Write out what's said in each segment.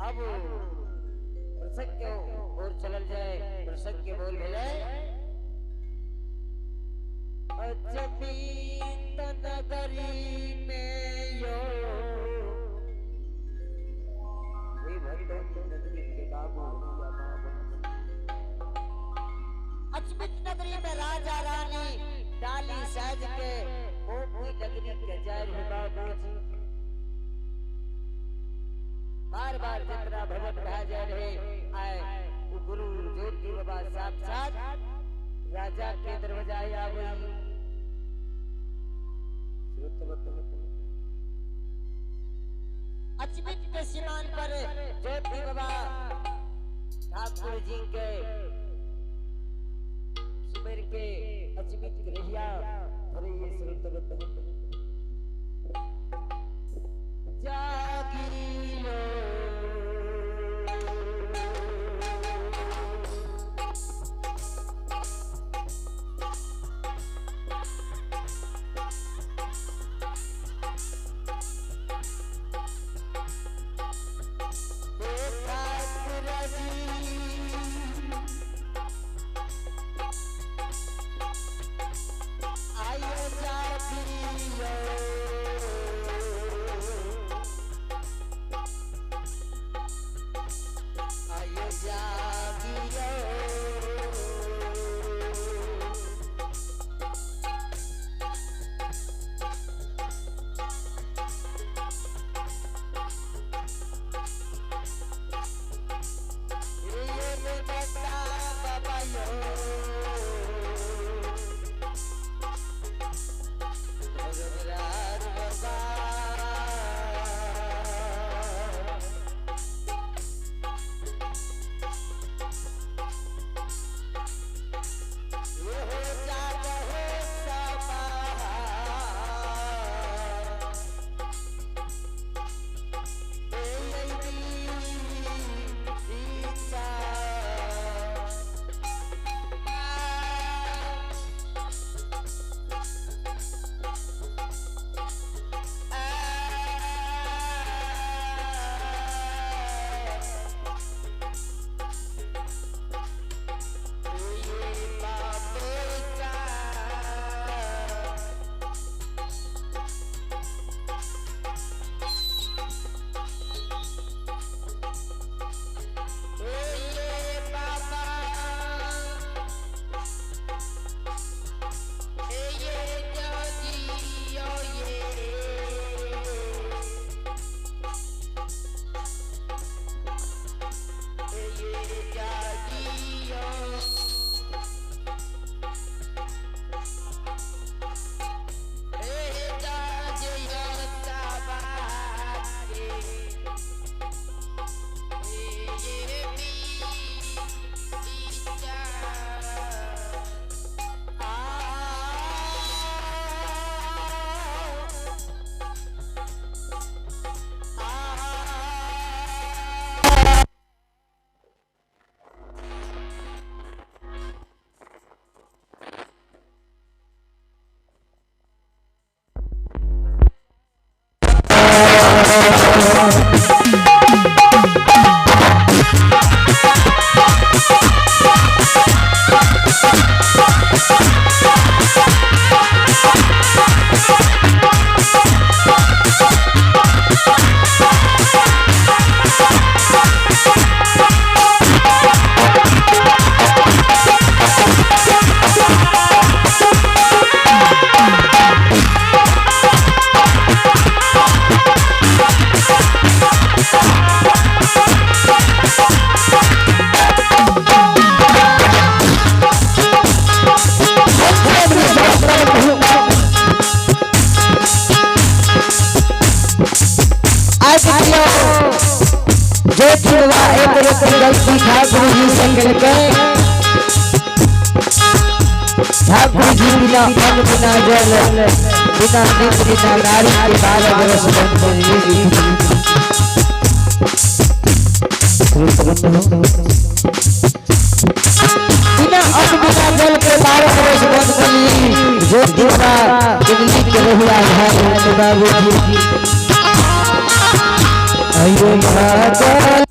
अब प्रसंग के और चलल जाए, प्रसंग के बोल भेले अजमीत नगरी में यो वे भंडोरी नगरी के बाबू भैया मां बहन। अजमित नगरी में राजा रानी डाली साज के ओपी नगरी के जाय रहे बाबूजी। बार बार जितना भवन भा जा रहे आए गुरु ज्योति बाबा साक्षात राजा के दरवाजा आवे। अजमित के सीमान पर ज्योति बाबा ठाकुर जी के सुमेर के अजमित रहिया अरे ये श्रोतवत जागियो जागियो। ज्योति बाबा एक रत्ती गलती ठाकुर जी से करके, ठाकुर जी बिना अन्न बिना जल बिना नित बिना नारी के 12 बरस बन बिना अन्न बिना जल के 12 बरस बन गई। ज्योति बाबा दिल्ली के रहुआ भाई बाबूजी अयो महाकाल।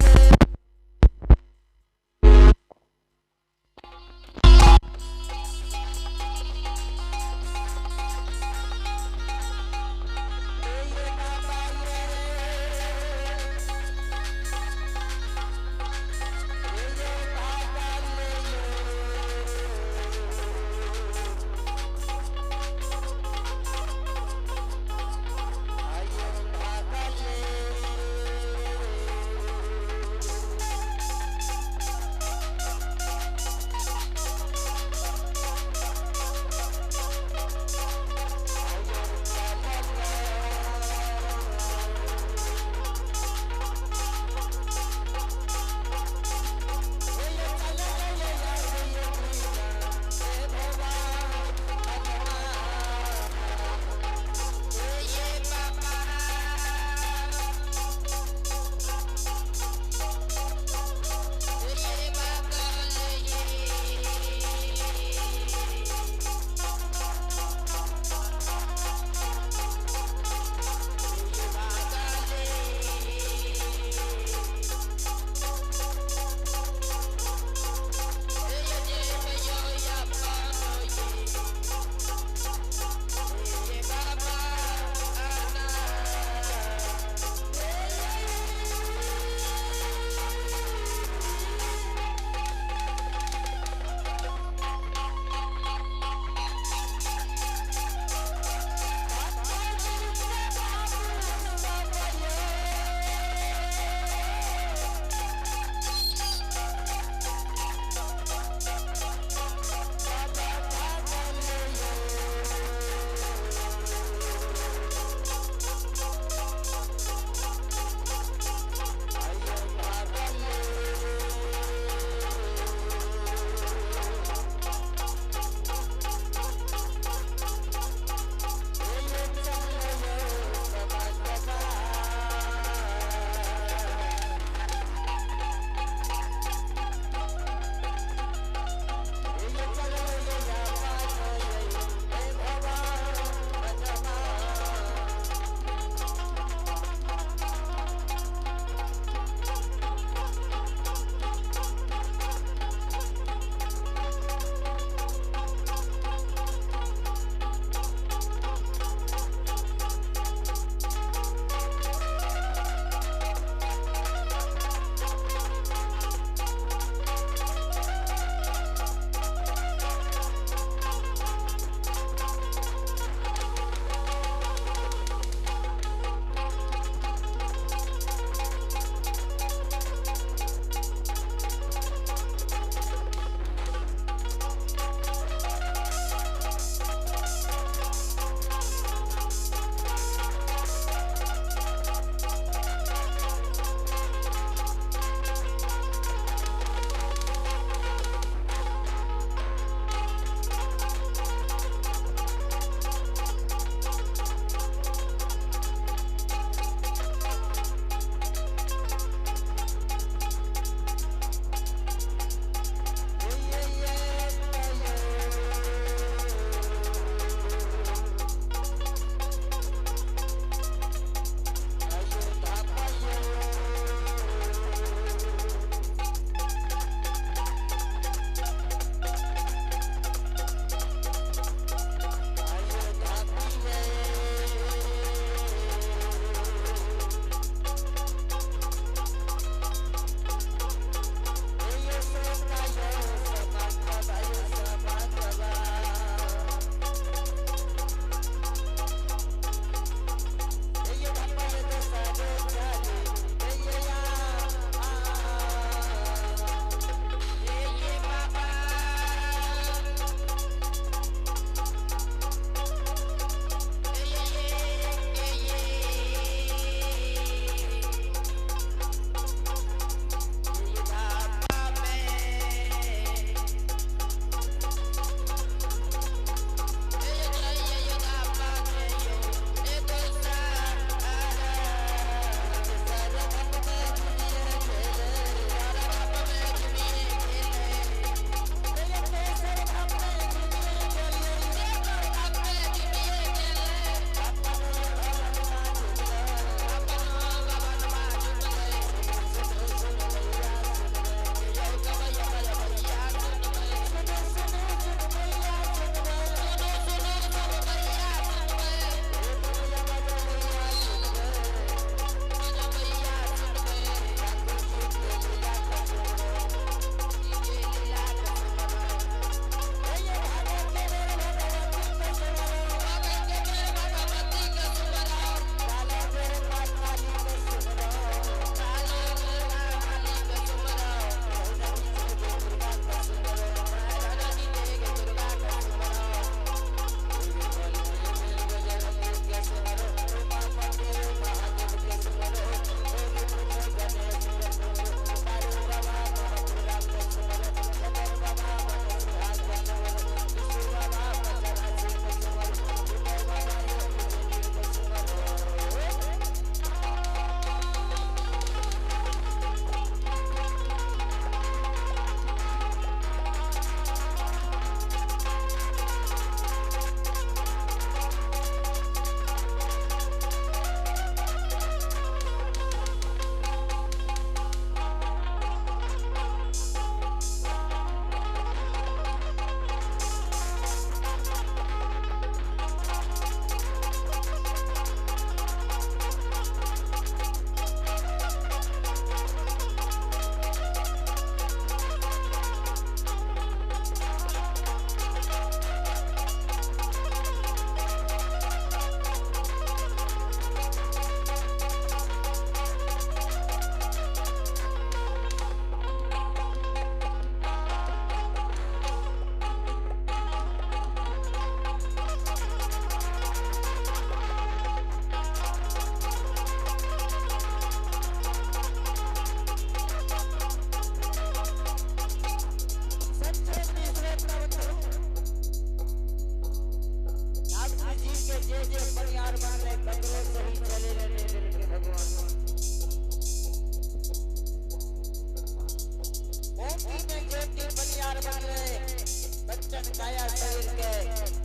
साया शरीर के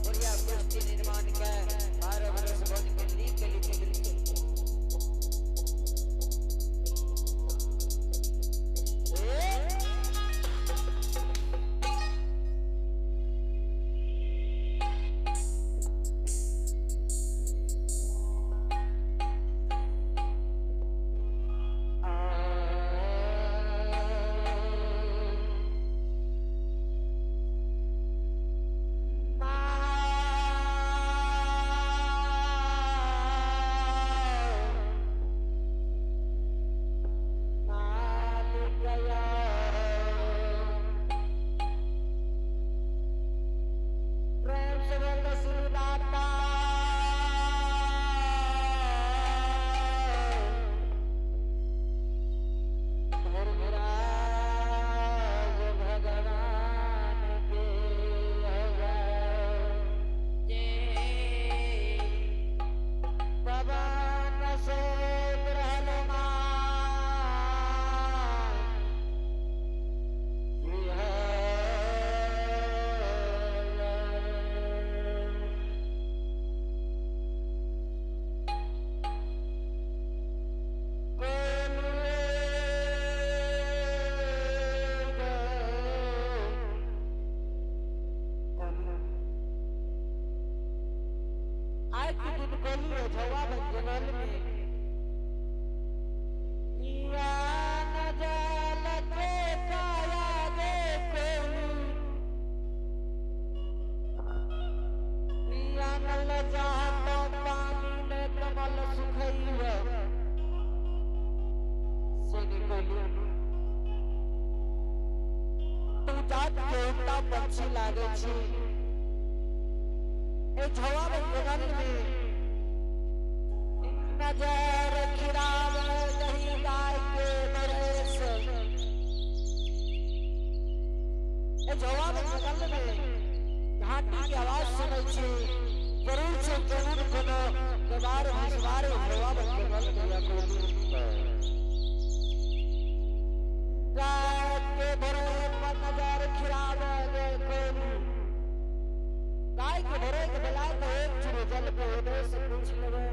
बढ़िया गोष्ठी निर्माण के 12 बरस बन के लीक लिख दिल। पक्षी लागे छी ए झवा बगल में नजर खिरावे दही गाय के नरेश। ए झवा बगल में घाटी की आवाज सुनै छी, जरूर से जरूर कोनो दरबार भसवार झवा बगल में कोली गाय के भरे पर नजर खिरावे गे कोली। गाय के भरे के बला तो एक चुरे जल पे उदय से पूछ लेवे।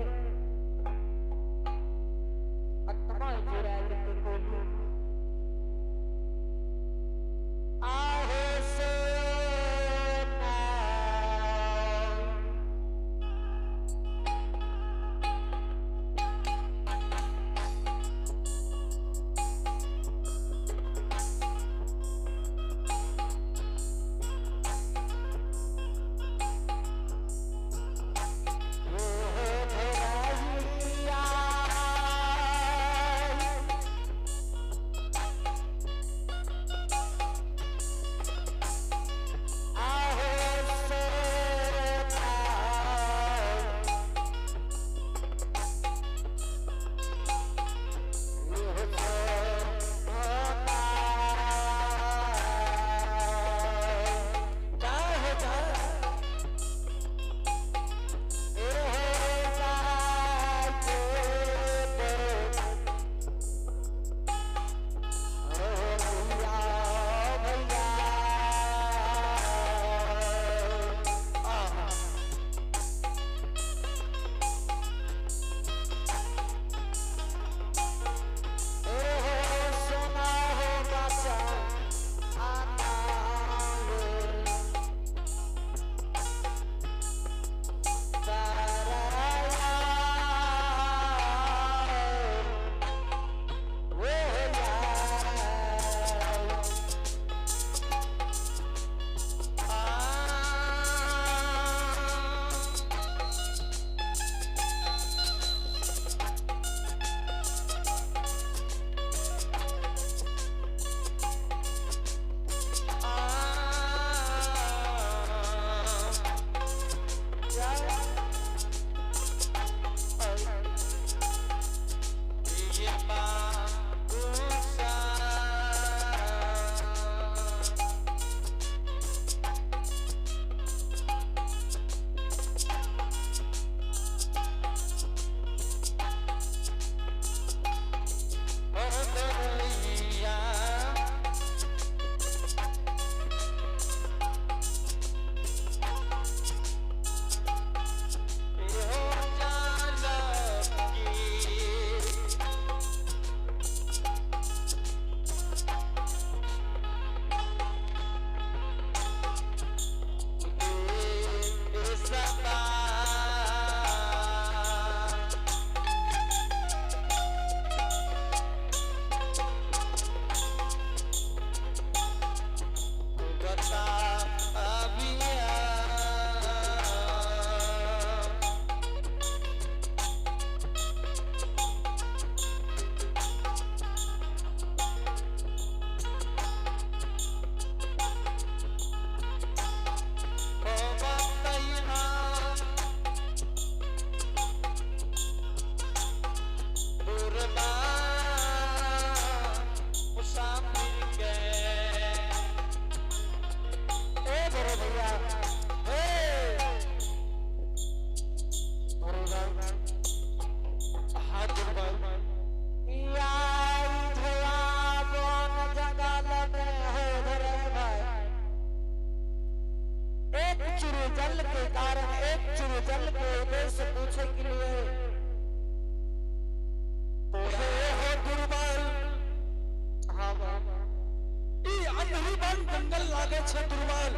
वन जंगल लागे छे दुर्बल।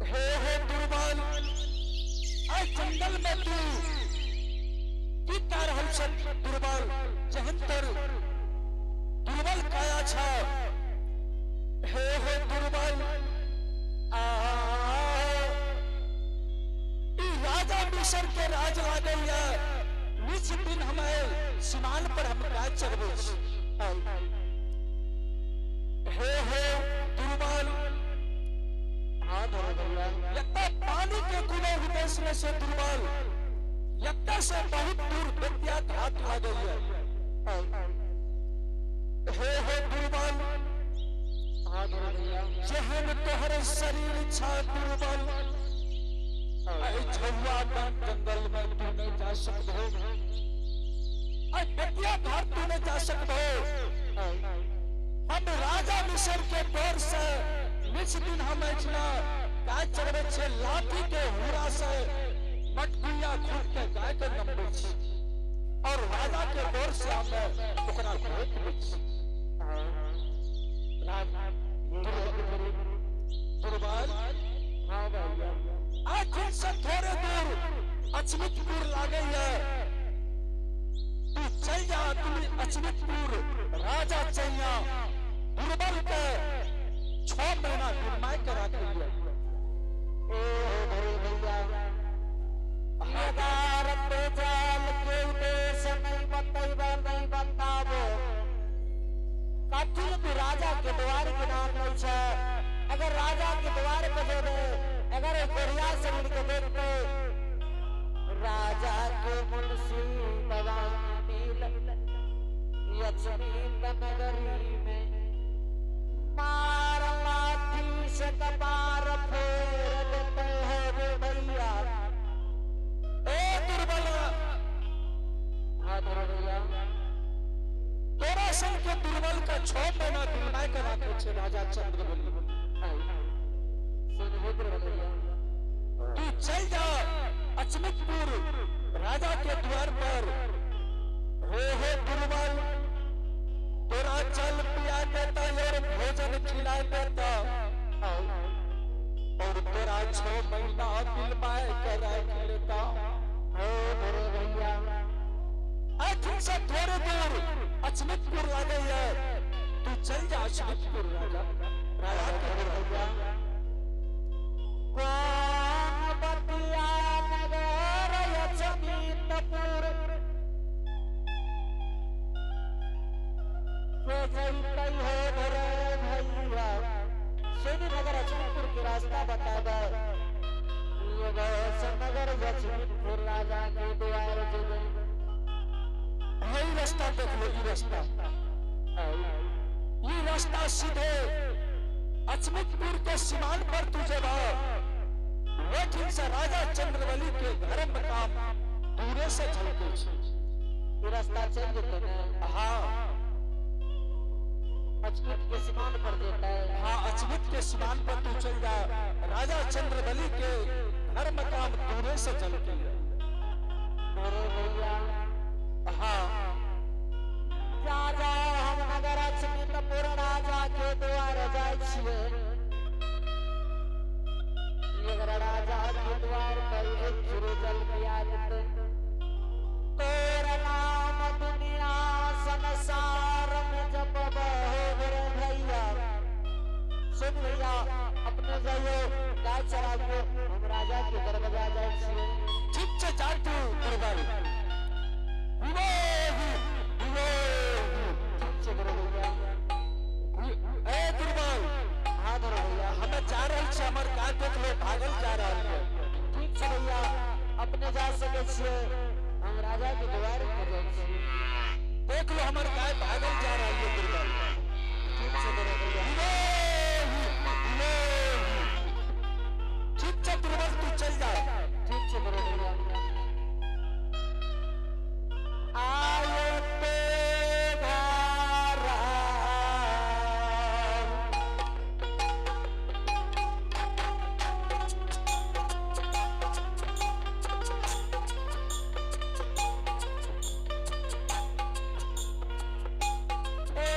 हे हे दुर्बल, आ जंगल में तू की कर रहल छ दुर्बल? जहन तर दुर्बल काया छ। हे हे दुर्बल, आ राजा मिश्र के राज लागे या निज दिन हमें सीमान पर हम गाय चरबै छी। हे हे दुर्बल, हाँ भैया, यत्ता पानी के कोनो उद्देश्य में से दुर्बल, यत्ता से बहुत दूर बेतिया घाट लागे है। हे हे दुर्बल, हाँ भैया, जेहन तोहर शरीर छा दुर्बल, झौआ बन जंगल में तू नहीं जा सकबो, बेतिया घाट तू नहीं जा सकबो। हम राजा मिश्र के डर से निज दिन हम एजना गाय चरबै छे, लाठी के हुरा से मटकुइया खुद के गाय के नमबै छी और राजा के डर से हम ओकरा रोक दै छी। दुर्बल, हाँ भैया, आखिर से थोड़े दूर अचमितपुर लागे है, तू चल जा तुम अचमितपुर राजा चैया दुर्बल के 6 महीना निर्माय के रखे। ए भैया, नगारत जाल के उद्देश्य नहीं बतैबा नहीं बताबो। काठी तू राजा के द्वार के नाम नहीं छे। अगर राजा के द्वार पर जेबे, अगर गोरिया शरीर के देखते, राजा के मुंशी दवानी लक्ष्मी नगरी में मार लाठी से कपार फेर देते हैं रे भैया। ए दुर्बल, हाँ भैया, तोरा संग के दुर्बल का 6 महीना दिलमाय के राखे छे राजा चंद्रबली। तू चल जा अचमितपुर राजा के द्वार पर। हे हे दुर्बल, तोरा जल पिया देता और भोजन खिला देता और तोरा 6 महीना बिलमाय के राख लेता। हे भैया, अखिल से थोड़े दूर अचमितपुर लागे है, तू चल जा अचमितपुर राजा राजा के भैया। कौन बतिया नगर अचमितपुर के जइतै हो भरे भैया। सोनी नगर अचमितपुर के रास्ता बता दे। नगर अचमितपुर राजा के द्वार जेबै। यही रास्ता देख लो, ये रास्ता, ये रास्ता सीधे अचमितपुर के सीमान पर तुझे वेठिन से राजा चंद्रबली के घर मकाम दूरे से झलके छे। ये रास्ता चल जेतै ने? हाँ, अचमित के सीमान पर जेतै। हाँ, अचमित के सीमान पर तू चल जा, राजा चंद्रबली के घर मकाम दूरे से झलके। अरे भैया, हाँ, जा जा हम नगर अचमितपुर राजा के द्वार जाय छियै। राजा के द्वार पर एक चुरू जल पिया देतै। तोर नाम दुनिया संसार में जपब हो रे भैया। सुन भैया, अपने जाइयो गाय चराबियो, हम राजा के दरवाजा जाय छियै। ठीक से जा तू दुर्बल। ठीक से भैया। ए दुर्बल, हाँ भैया, हमें जा रहल छी, हमर गाय देख लो भागल जा रहल है। ठीक छै भैया, अपने जा सकै छियै, हम राजा के द्वार पर जाइ छियै। देख लो हमर गाय भागल जा रहल है दुर्बल। ठीक छै भैया। ठीक छै दुर्बल, तू चल जा। ठीक छै भैया। आयो ते धारा ए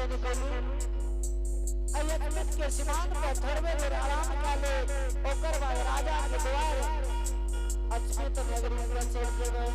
से निकली अयचमित के सिमान पर थोड़बे देर आराम काले ओकर बाद राजा के द्वार अचमित नगरी में चल जेबै।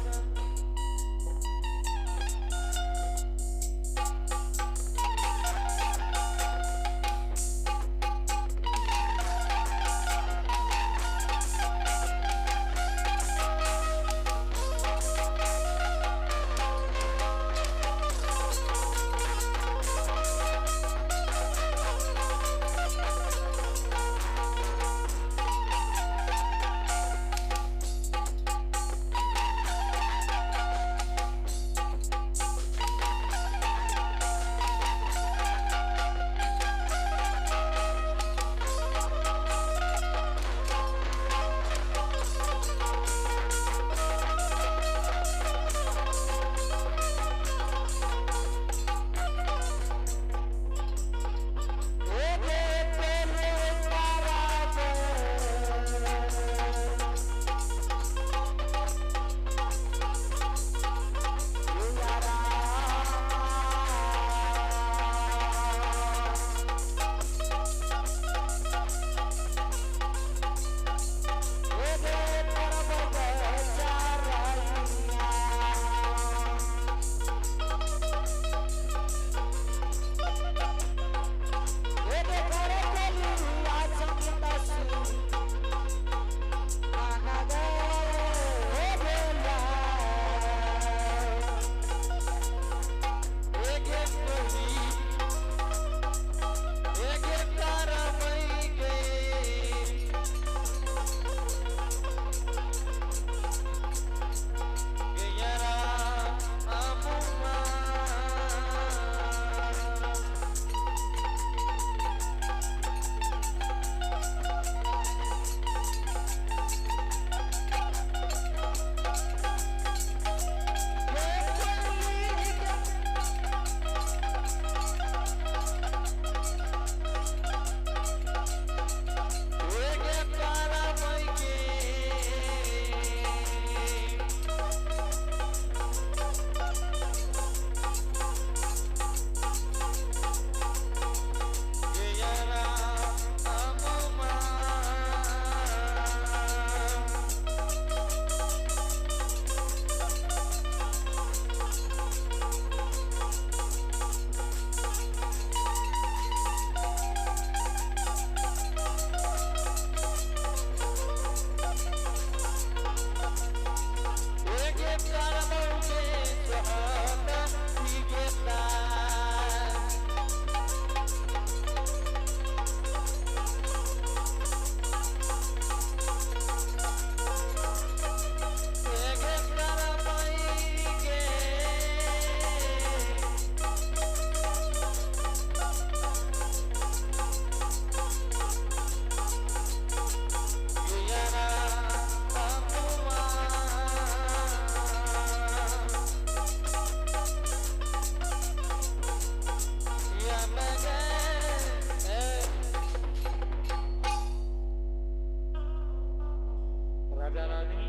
राजा रानी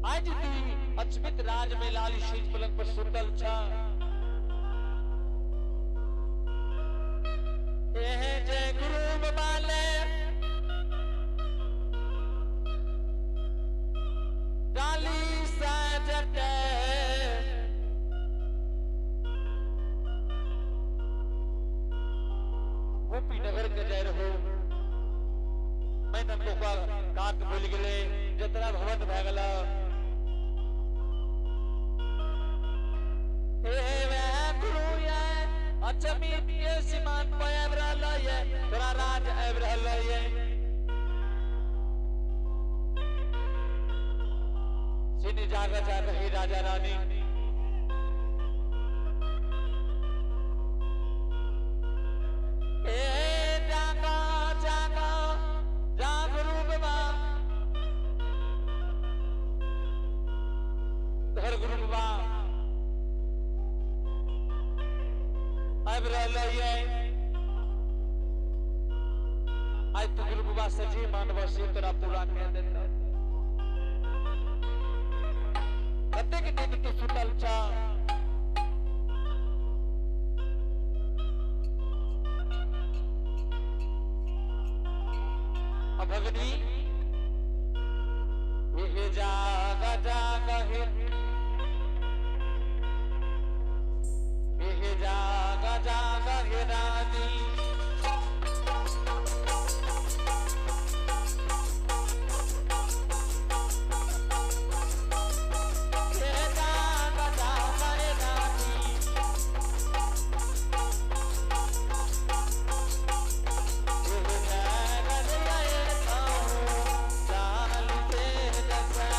आज तू अचमित राज में लाल शीज पलंग पर सुतल छा। एह जय गुरु बाले डाली साजटे गोपी नगर के जाय रहो। मैं नंदोका काक भूल गए जतरा भवन भय गला। हे गुरु ये अचमित के सीमान पर आबि रहल ये तोरा राज आबि रहल ये। सिनी जाग जाग ही राजा रानी ए जागा जागा जाग रूपमा धर गुरुबा आबि रहल ये। आइ तू गुरुबा से जे मानब से तोरा पूरा कह देता। कतेक दिन तू सुतल छ? अभगनी हे जाग जाग हे, हे जाग जाग हे रानी, हे जाग जाग हे रानी, हे जाग जाए ताहू चाल से दसा।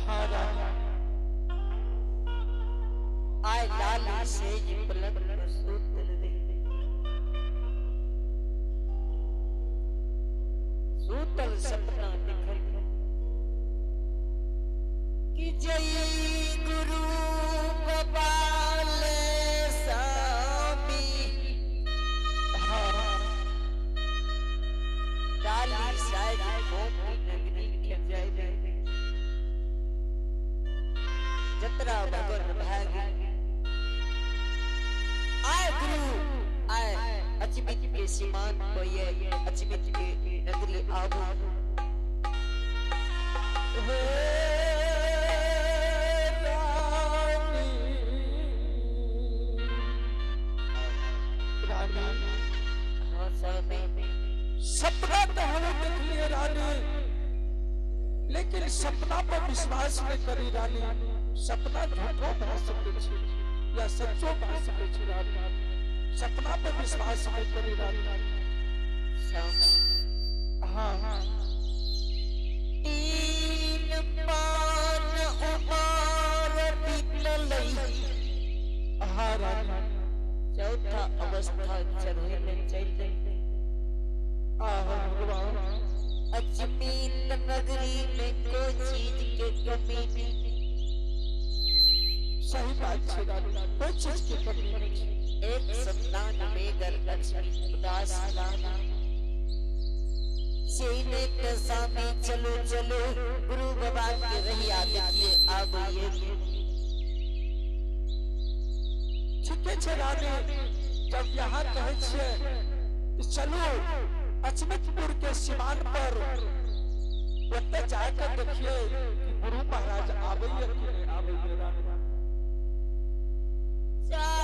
हाँ रानी। आय लाली सेज पलंग पर सूतल रही, सूतल सपना दिखल कि जय गुरु गोपाल स्वामी। हाँ लाली साज गोपी नगरी के जय जतरा भगन भागी। आए गुरु आए अजमित के सीमान को ये अजमित के नगरी आबू। हे रानी, रानी। हाँ स्वामी। सपना तो हम देख लिए रानी, लेकिन सपना पर विश्वास नहीं करी रानी। सपना झूठो भा सके छे या सच्चो भा सके छे रानी, सपना पर विश्वास नहीं करी रानी। स्वामी। हाँ हाँ। तीन पान उमार बीतलई, हाँ रानी। चौथा अवस्था चढ़े में चल गई। आहो भगवान। अजमीर नगरी में कोई चीज के कमी नहीं। सही बात छे रानी, कोई चीज की कमी नहीं छे। एक संतान बेगर लक्ष्मी उदास लाना सीने के सामने चलो चलो गुरु बाबा के रहिया देखिए आब ये। ठीके छे रानी, जब यहाँ कहे छे चलो अचमितपुर के सीमान पर ओतऽ जाकर देखिए कि गुरु महाराज आबैया कि नहीं आबैया रानी। चार